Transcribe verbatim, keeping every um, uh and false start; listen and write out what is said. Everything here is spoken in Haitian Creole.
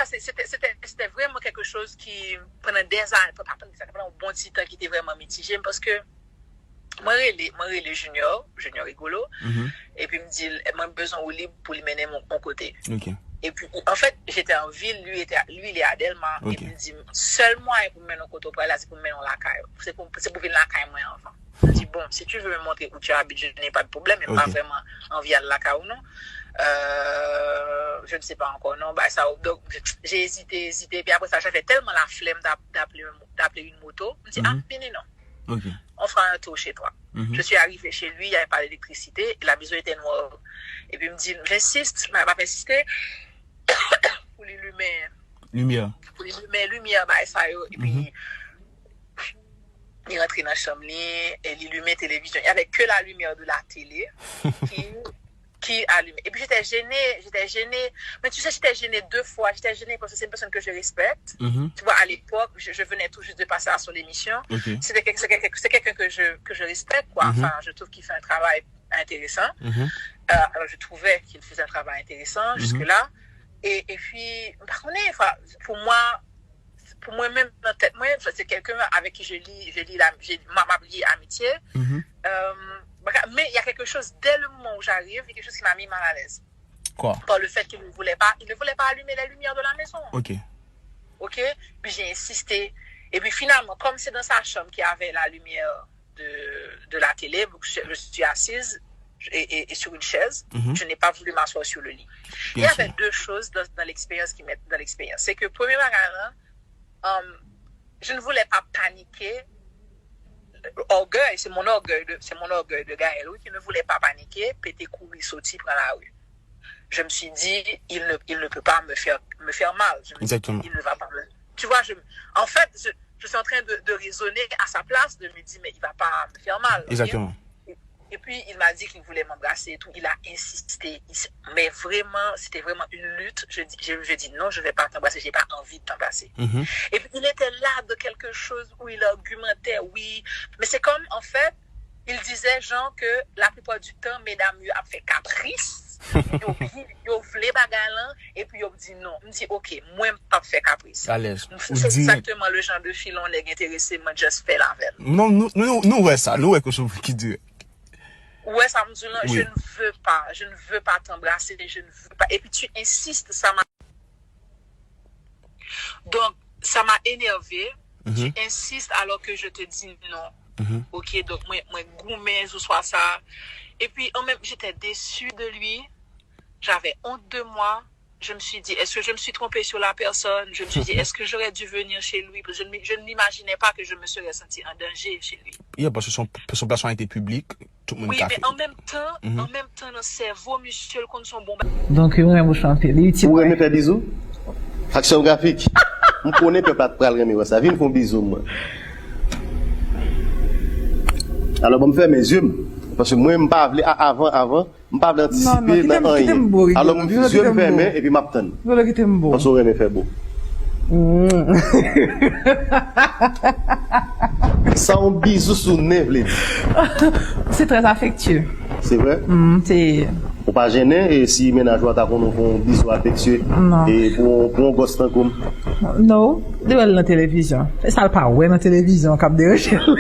se te vrèman kèk choz ki, pandan dèzane, pa pandan dèzane, pandan yon bon ti tan ki te vrèman mitije m, paske mwen rele, mwen rele Junior, Junior Rigolo, epi m di l, mwen bezwen Willy pou li mennen m yon kote. Epi, anfèt, jete an vil, li te, li li a Dèlma, epi m di, sèl mwayen pou m mennen yon kote w pral la, se pou m mennen yon lakay ou. Se pou, se pou vin lakay mwen anvan. M di, bon, si tu veux me montrer où tu habites, je n'ai pas de problème, men m pa vrèman anvi al lakay ou non. Euh, je ne sais pas encore, non, bagay sa yo. Donk, j'ai hésité, hésité, epi apre sa, j'avais tellement la flemme d'ap- d'appeler un- d'appeler une moto. M di, ah, vini non. On fera un tour chez toi. Je suis arrivée chez lui, il n'y avait pas d'électricité, et la maison était noire. Epi m di, j'insiste, m ap ensiste pou li limen, limyè, pou li limen limyè, bagay sa yo. Epi li rantre nan chanm li, e li limen televizyon. Il y avait que la lumière de la télé qui qui allumait. Et puis j'étais gênée, j'étais gênée. Mais tu sais, j'étais gênée deux fois. J'étais gênée parce que c'est une personne que je respecte. Tu vois, à l'époque, je, je venais tout juste de passer à son émission. C'était quel- c'est quelqu'un c'est quelqu'un que je, que je respecte, quoi. Enfin, je trouve qu'il fait un travail intéressant. Euh, alors, je trouvais qu'il faisait un travail intéressant jusque-là. Et, et puis, pa konnen, enfin, pour moi, pou mwen menm nan tèt mwen, se kelken avèk ki je li, je li la, je, m ap li amitye. Euh, bagay- mais il y a quelque chose, dès le moment où j'arrive, il y a quelque chose qui m'a mis mal à l'aise. Quoi? Par le fait qu'il ne voulait pas, il ne voulait pas allumer les lumières de la maison. Ok. Ok? Puis j'ai insisté. Et puis finalement, comme c'est dans sa chambre qu'il y avait la lumière de, de la télé, je, je suis assise et, et- et sur une chaise. Je n'ai pas voulu m'asseoir sur le lit. Il y avait deux choses dans, dans l'expérience qui m'est- dans l'expérience. C'est que premier bagay la, euh, je ne voulais pas paniquer. Orgueil, c'est mon orgueil de, c'est mon orgueil de Gaël, oui, qui ne voulait pas paniquer, pete kouri soti pran lari. Je me suis dit, il ne, il ne peut pas me faire, me faire mal. Je me dis, il ne va pas me, tu vois, je, en fait, je, je suis en train de, de raisonner à sa place, de me dire, mais il va pas me faire mal, ok? Et, et puis, il m'a dit qu'il voulait m'embrasser et tout. Il a insisté. Il s- mais vraiment, c'était vraiment une lutte. Je dis, je, je dis, non, je vais pas t'embrasser, j'ai pas envie de t'embrasser. Et puis, il était là de quelque chose où il argumentait, oui. Mais c'est comme, en fait, il disait, genre, que la plupart du temps, medam yo ap fè kapris. Yo, yo vle bagay lan, epi yo di non. M di, ok, mwen m p ap fè kapris. Alèz. M- Ou C'est di- exactement le genre de fi yon nèg enterese, mwen just fè l avè l. Non, nou, nou, nou wè sa, nou wè ke se ki dirèk. Ou wè sa m di w lan, je ne veux pas, je ne veux pas t'embrasser, je ne veux pas. Et puis tu insistes, ça m'a Donc, ça m'a énervé. Tu insistes alors que je te dis non. Ok, donc moi, moi, goumen, ce soir ça. Et puis, en même, j'étais déçue de lui. J'avais honte de moi. Je me suis dit, est-ce que je me suis trompée sur la personne? Je me suis dit, est-ce que j'aurais dû venir chez lui? Parce que je ne, je ne m'imaginais pas que je me serais sentie en danger chez lui. Yeah, paske son, son plasman te piblik, tout moun ka fè. Wi, men an menm tan, an menm tan, nan sèvo misye, l konn se yon bon bagay. Donk, yo renmen bouch anpil. Li itil. Ou renmen fè bizou? Aksyon grafik. M konnen pèp la pral renmen wè sa. Vin fè yon bizou mwen. Alò, ban m fèmen zye m. Paske mwen, m pa vle, a- avan, avan, m pa vle antisipe nan anyen. Alò, m zye m fèmen epi m ap tann. Paske w renmen fè bo. Sa yon bizou sou nen vle di. C'est très affectueux. Se vre? Mm, se Ou pa jennen e si mennaj ou a ta konnen w fè yon bizou afektye e pou, pou yon gòs tankou m? No, li wè l nan televizyon. E sa l pa wè nan televizyon k ap deranje l.